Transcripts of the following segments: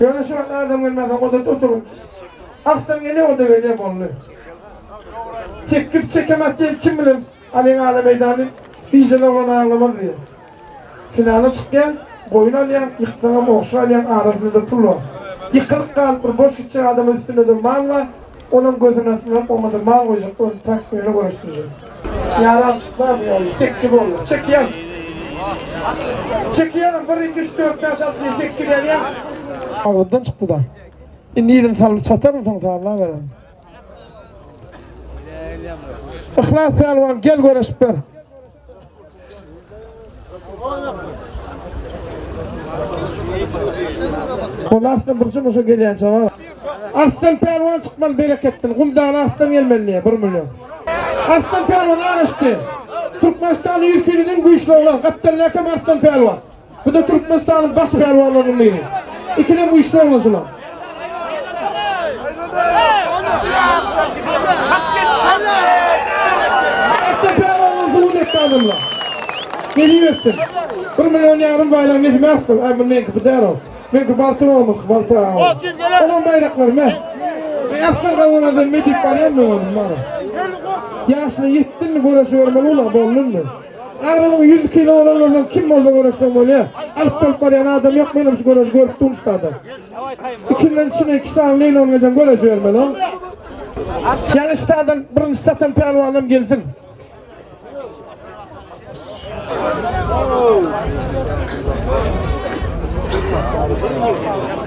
Ýöne şu wagt adam gelmezden oda oturyp. Arslan gelýär oda gelýär boldy. Sekiz çekem atýan kim bilen Alyň ala meýdany bijeler oglan aglamaz diýýär. Finala çykýaň, goýun alýaň, ýyksaňam ogşy alýaň, arasynda-da pul bar. Ýykylyp galyp bir boş gitjek adamyň üstünde-de mal bar, onam gözüni astyna alyp oňa-da mal goýjak, ony tak öýüne göreşdirjek. Ýaram çykmamy ýa sekiz boldy. Çekýän. Çekýänem bir, iki, üç, dört, bäş, alty, ýedi, sekiz ýazýan. Agzymdan çykdy-da. Indi yzyny salgyp çataryn soň sazlabererin. Yhlas pälwan gel göreşip ber. Ol Arslan bir jumuşa gelýänçe bar. Arslan pälwan çykmaly bereketden. Gumdan Arslan gelmeli diýýär, 1 million. Arslan pälwan agaçdy. Türkmenistanyň 100 kiliden güýçli oglan. Gapdalyndaky Arslan pälwan. Bu-da Türkmenistanyň baş pälwanlarynyň biri. Ikinem güýçli oglan şular. Başda pälwanlar subut etdi adamlar. Nesip etsin. Bir million ýarym baýragy nesip etsin. Ay bu meňki bu däl ol. Meňki Balta olmuş, Balta. Onuň baýraklary men. Men aslan gawanadan medip barýan men onuň bana. Ýaşyna ýetdinmi göreşibermeli ulan boldumy? Agramyň 100 kilo bolanlardan kim bolsa göreşmek bolýar. Alyp bolup barýan adam ýok, menem şu göreşi görüp durun ştada. Ikinden içine iki sany leýlon gelsen göreşibermeli ol. Ýaňy ştadan birinji satan pälwanam gelsin.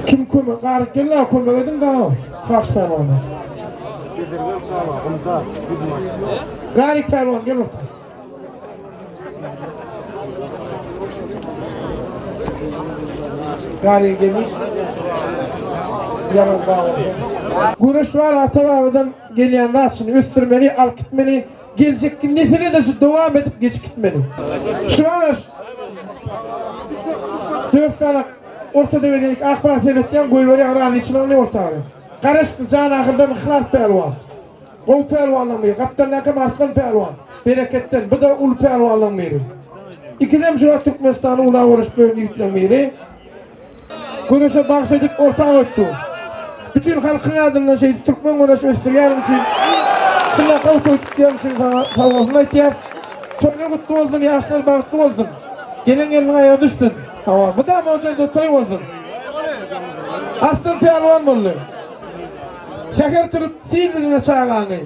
Kim kömek garyp gelin kömek edin da. Sarç pälwana. Garyp pälwan gel orta. Gari geliş. Ýaňy Güreş bar ata-babadan gelýän zat şuny ösdürmeli, alyp gitmeli. Geljekki nesile de şu dowam edip geçip gitmeli. Şu araş dört sany ortada gelýän akbara seretýän goýberýän razyçylygyny orta. Garaşsyn jan ahyrdan yhlas pälwan. Gowy pälwanlaň biri. Gapdaldaky Arslan pälwan. Bereketden. Bu-da uly pälwanlaň biri. Ikisem şu wagt Türkmenistany ula göreşip ýören ýigitleň biri. Göreşe bagş edip orta goýupdy. Bütin halkyň adyndan şeýdip türkmen göreşi ösdürýäniň üçin şunda gowy toý tutýan üçin saňa sag bolsun aýtýas. Toýlar gutly bolsun, ýaşlar bagtly bolsun. Gelen gelniň aýagy düşsün. Hawa, mydama ojaýda toý bolsun. Arslan pälwan boldy. Säher turup sil diline çagaňy.